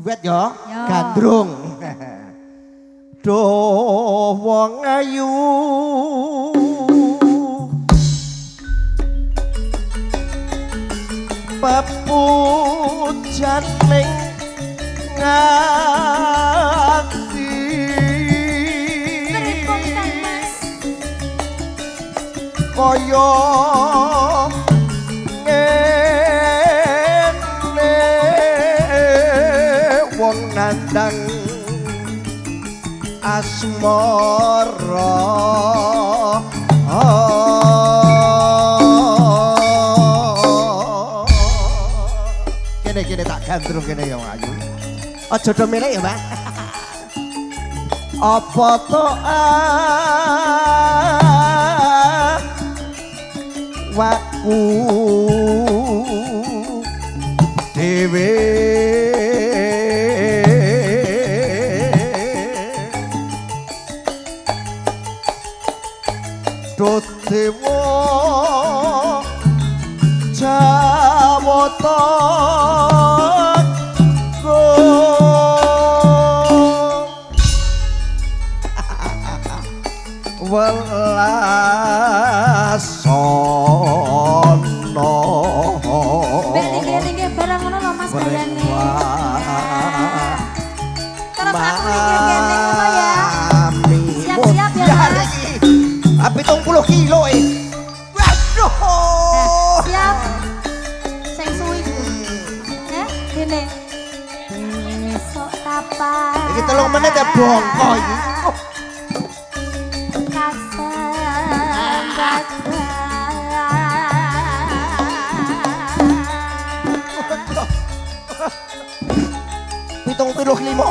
Duet ya, gandrung. Duh wong ayu pepujan ning ngati. Pripun Kang Mas? Kaya ngene wong nandang asmara. Kene kene tak gandrung kene ya ayu. Aja do melek ya, Mbak. Apa to awakku dhewe do dewa Jawata welasono. Mbak linggih-linggih barang ngono lho Mas kayane. Terus aku linggih kene ngono ya. Siap-siap ya Mas. 70 kilo eh. Waduh. Siap. Sing suwi ku. Kene. Besok tapak. Iki 3 menit ya bongko iki. Pitung puluh lima.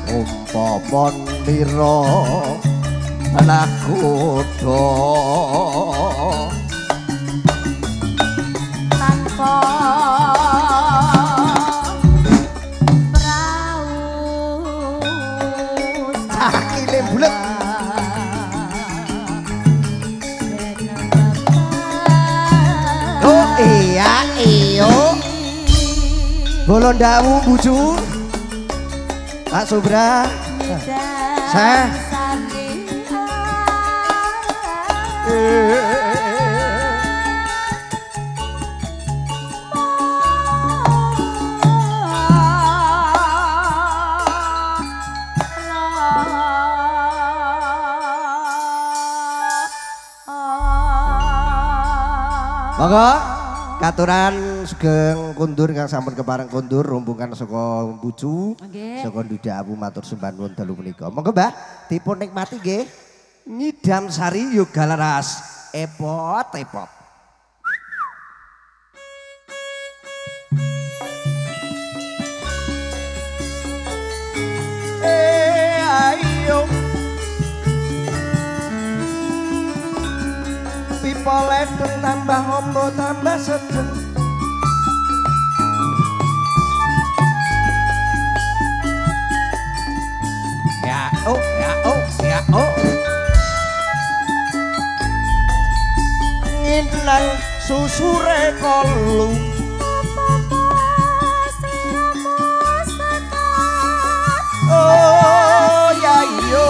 Umpama nira nakoda tanpa prau cakile bulet. Oh iya iyo bolondawu bucu Pak Subra. Saya monggo katuran sugeng kundur kang sampun kepareng kundur rombongan saka Bucu saka Dudawu matur sembah nuwun dalu punika. Monggo Mbah dipun nikmati nggih. Ngidam Sari Yoga Laras epot epot. Ayo pipa ledeng tambah ombo tambah sedeng. Ya oh ya oh ya oh. Nginang susure kolu. Oh ya yo.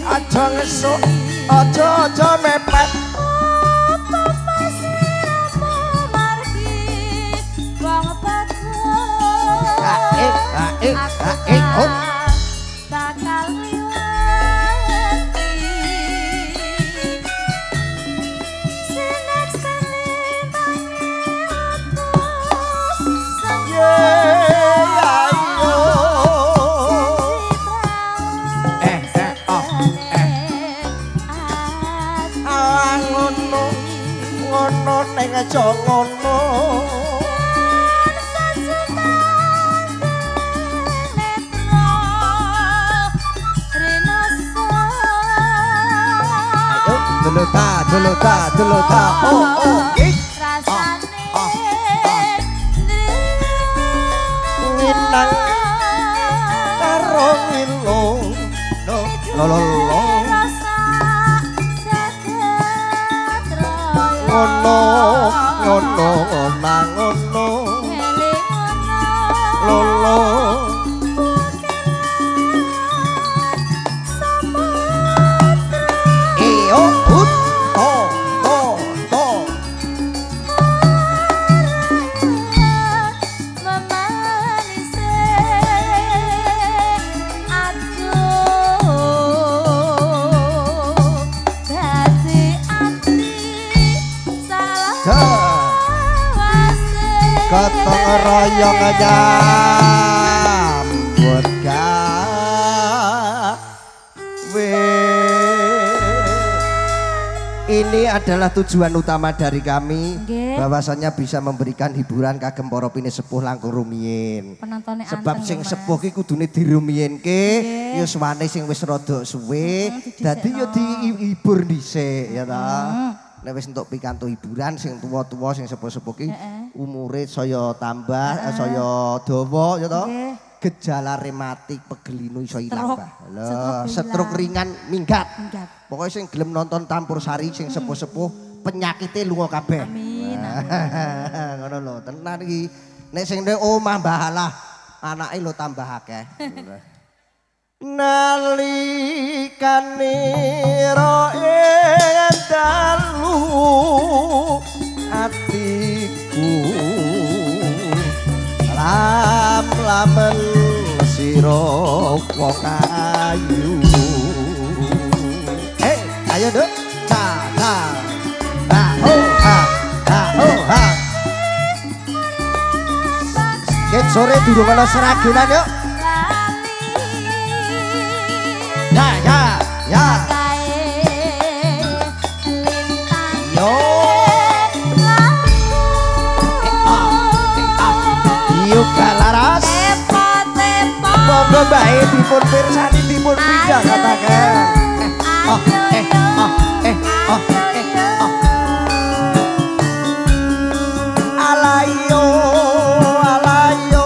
Aja ngesuk, aja aja mepet. Apa pasiramu margi wong bagus. Oh. Bakal liwati. Sinek selintange aku. Ye ayo. Ngono ngono ning aja ngono. Ayo, delo ta delo ta oh oh rasane nginang karo ngilo lo lo lo ngono ngono ngono lo lo gotong royong nyambut gawe. Ini adalah tujuan utama dari kami, bahwasannya bisa memberikan hiburan kagem para pinisepuh langkung rumiyin. Sebab sing sepuh ki kudune dirumiyinke, yuswane sing wis rada suwe, dadi yo dihibur dhisik ya ta. Nek wis entuk pikantuk hiburan sing tuwa-tuwa sing sepuh-sepuh ki umure saya tambah, saya dawa ya toh. Gejala rematik pegelinu iso ilang, Mbah. Lho, stroke ringan minggat. Pokoke sing gelem nonton Tampur Sari sing sepuh-sepuh penyakite lunga kabeh. Amin. Ngono lho, tenan iki. Nek sing ning omah Mbah lah, anake lho tambah akeh. Nalikane roe dalu atiku lam lamen sira wong ayu. Hey, ayo Duk. Ta ta ha ho ha ha ho ha. Ket sore durung ana seragenan yuk. Ya ya ya. Yo. Yoga laras. Monggo bae dipun pirsani dipun pindah katakan. Oh eh oh eh oh eh oh. Alayo alayo.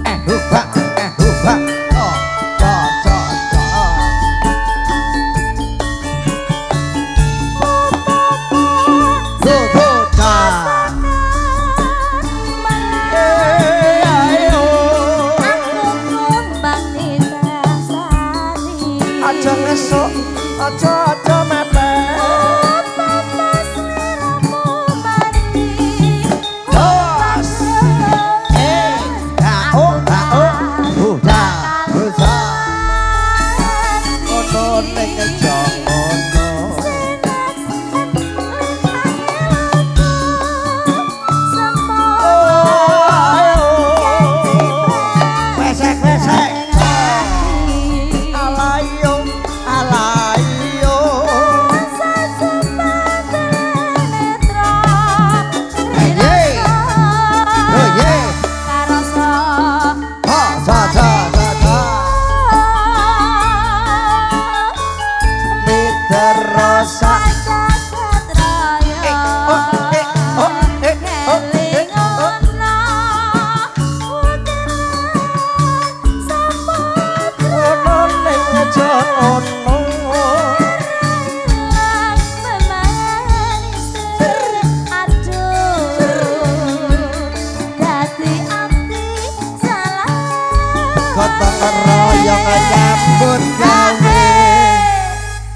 Eh huba eh huba. Oh ca ca ca. Do do ca. Eh ayo. Aja ngesuk, aja aja mepet. Dos. Eh, ha oh ha oh, huda huda. Ono ning njono. Pesek pesek. Alayo alayo. Hey, oh yeah. Ha sa sa sa sa. Miterosa. Eh oh eh oh eh oh eh oh. Ono ning njono. Gotong royong nyambut gawe.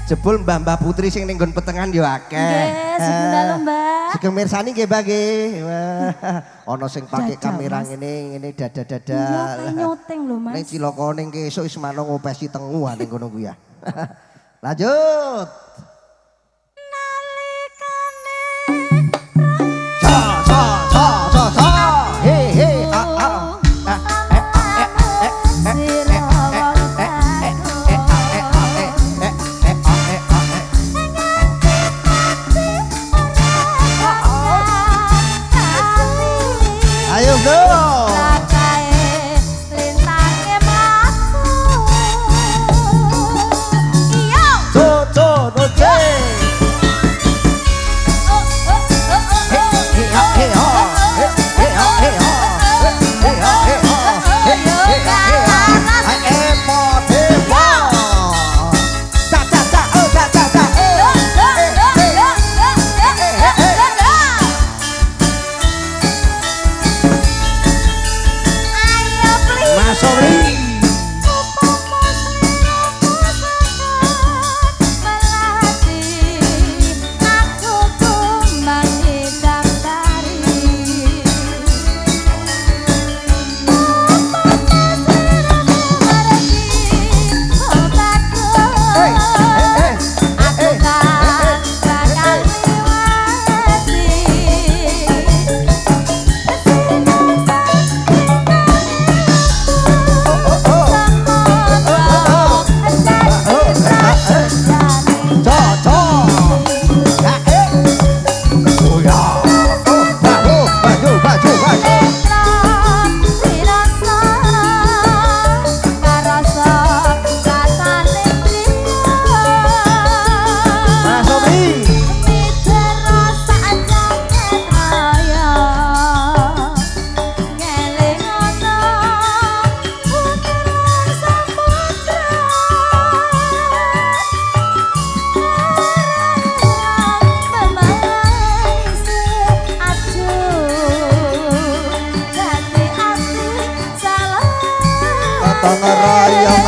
Jebul mbah-mbah putri sing ning nggon petengan yo akeh. Nggih, sugeng dalu, Mbah. Sugeng mirsani nggih, Mbah nggih. Wah, ana sing pakai kamera ngene, ngene dada-dada. Iya, kayak nyuting lho, Mas. Ning cilaka ning esuk wis mano ngopesi tengu ning kono kuwi ya. Lanjut. Sa sa sa sa sa. He he a a. Eh eh eh eh eh eh eh eh eh eh eh eh eh eh eh. Ayo bro.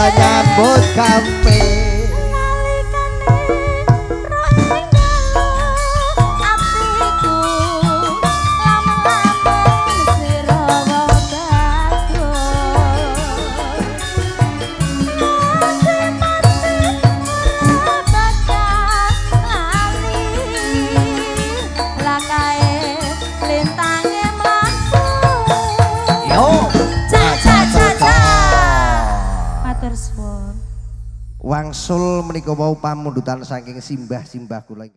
Nyambut gawe. Nalikane ro ing dalu atiku lamun-lamun sira wong bagus. Mati-mati ora bakal lali lakae lintange mlaku. Yo. Ca ca ca ca. Matur suwun. Wangsul menika wau pamundutan saking simbah-simbah kula.